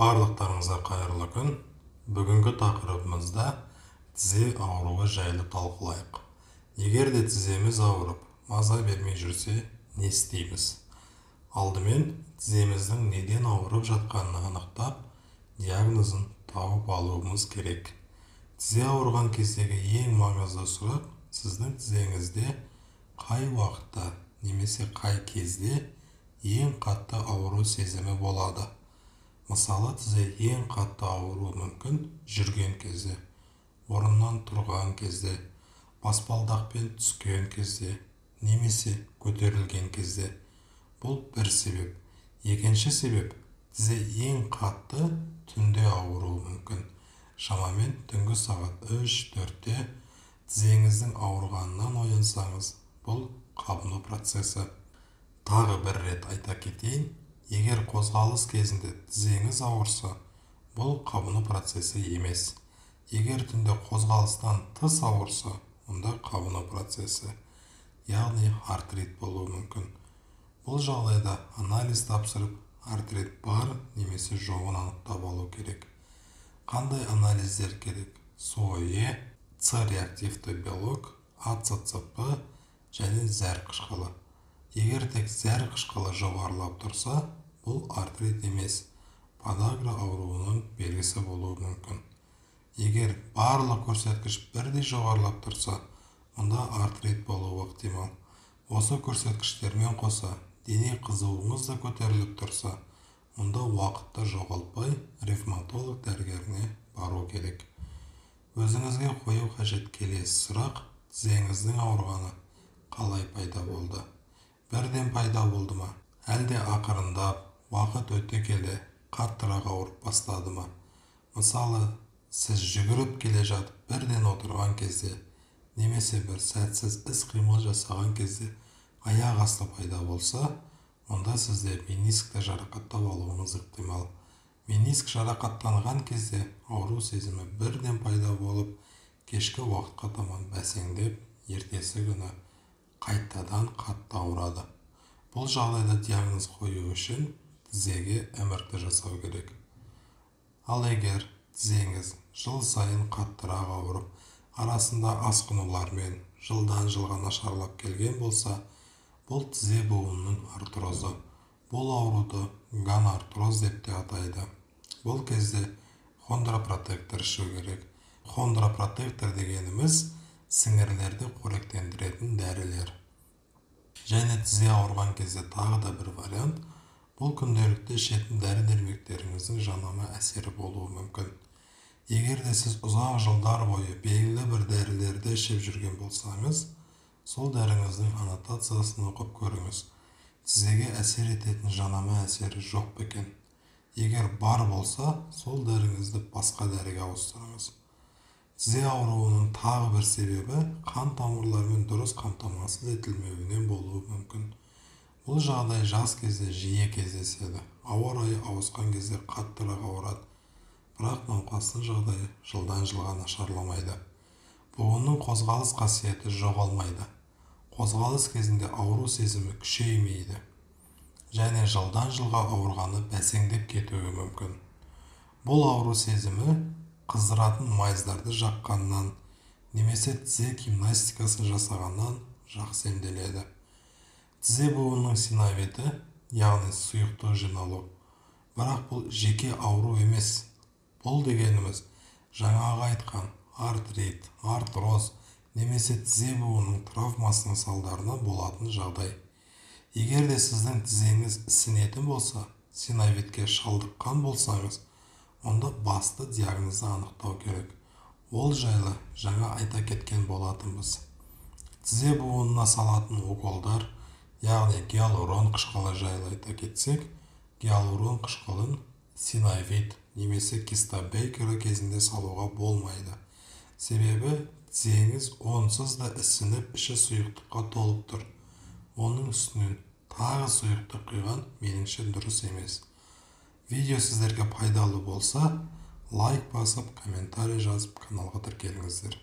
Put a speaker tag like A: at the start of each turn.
A: Барлықтарыңызға қайырлы күн. Бүгінгі тақырыбымызда тізе ауруы жайлы талқылайық. Егер де тіземіз ауырып, маза бермей жүрсе, не істейміз? Алдымен тіземіздің неден ауырып жатқанын анықтап, диагнозын тауып алуымыз керек. Тізе ауырған кездегі ең маңызды сұрақ: сіздің тізеңізде қай уақытта немесе қай кезде ең қатты ауру сезімі болады? Мысалы, тізе ең қатты ауыруы мүмкін жүрген кезде, орнынан тұрған кезде, баспалдақпен түскен кезде немесе көтерілген кезде. Бұл бір себеп. Екінші себеп: тізе ең қатты түнде ауыруы мүмкін. Шамамен түнгі сағат 3-4-те тізеңіздің ауырғанынан оянсаңыз, бұл қабыну процесі. Тағы бір рет айта кетейін, егер қозғалыс кезінде тізеңіз ауырса, бұл қабыну процесі емес. Егер түнде қозғалыстан тыс ауырса, онда қабыну процесі, яғни артрит болуы мүмкін. Бұл жағдайда анализ тапсырып, артрит бар немесе жоғын анықтап алу керек. Қандай анализдер керек? СОЭ, С реактивті белок, АЦЦП және зәр қышқылы. Егер тек зәр қышқылы жоғарылап тұрса, бұл артрит емес, подагра ауруының белгісі болуы мүмкін. Егер барлық көрсеткіш бірдей жоғарылап тұрса, онда артрит болуы ықтимал. Осы көрсеткіштермен қоса дене қызуыңыз да көтеріліп тұрса, онда уақытты жоғалтпай ревматолог дәрігеріне бару керек. Өзіңізге қою қажет келесі сұрақ: тізеңіздің ауырғаны қалай пайда болды? Бірден пайда болды ма, әлде ақырындап, уақыт өте келе қаттырақ ауырып бастады ма? Мысалы, сіз жүгіріп келе жатып бірден отырған кезде немесе бір сәтсіз іс-қимыл жасаған кезде аяқ асты пайда болса, онда сізде менискті жарақаттап алуыңыз ықтимал. Мениск жарақаттанған кезде ауру сезімі бірден пайда болып, кешкі уақытқа таман бәсеңдеп, ертесі күні қайтадан қатты ауырады. Бұл жағдайда диагноз қою үшін тізеге МРТ жасау керек. Ал егер тізеңіз жыл сайын қаттырақ ауырып, арасында асқынулармен жылдан жылға нашарлап келген болса, бұл тізе буынының артрозы. Бұл ауруды гонартроз деп те атайды. Бұл кезде хондропротектор ішу керек. Хондропротектор дегеніміз сіңірлерді қоректендіретін дәрілер. Және тізе ауырған кезде тағы да бір вариант: бұл күнделікті ішетін дәрі-дәрмектеріңіздің жанама әсері болуы мүмкін. Егер де сіз ұзақ жылдар бойы белгілі бір дәрілерді ішіп жүрген болсаңыз, сол дәріңіздің аннотациясын оқып көріңіз. Тізеге әсер ететін жанама әсері жоқ па екен? Егер бар болса, сол дәріңізді басқа дәріге ауыстырыңыз. Тізе ауруының тағы бір себебі қан тамырларымен дұрыс қамтамасыз етілмеуінен болуы мүмкін. Бұл жағдай жас кезде жиі кездеседі. Ауа райы ауысқан кезде қаттырақ ауырады. Бірақ науқастың жағдайы жылдан жылға нашарламайды. Буынның қозғалыс қасиеті жоғалмайды. Қозғалыс кезінде ауру сезімі күшеймейді. Және жылдан жылға ауырғаны бәсеңдеп кетуі мүмкін. Бұл ауру сезімі қыздыратын майыздарды жаққаннан немесе тізе гимнастикасын жасағаннан жақсы емделеді. Тізе буынының синовиті, яғни сұйықтық жиналу. Бірақ бұл жеке ауру емес. Бұл дегеніміз жаңағы айтқан артрит, артроз немесе тізе буынының травмасының салдарынан болатын жағдай. Егер де сіздің тізеңіз ісінетін болса, синовитке шалдыққан болсаңыз, онда басты диагнозды анықтау керек. Ол жайлы жаңа айта кеткен болатынбыз. Тізе буынына салатын уколдар, яғни гиалурон қышқылы жайлы айта кетсек, гиалурон қышқылын синовит немесе киста Бейкера кезінде салуға болмайды. Себебі тізеңіз онсыз да ісініп, іші сұйықтыққа толып тұр. Оның үстінен тағы сұйықтық құйған меніңше дұрыс емес. Видео сіздерге пайдалы болса, лайк басып, комментарий жазып, каналға тіркеліңіздер.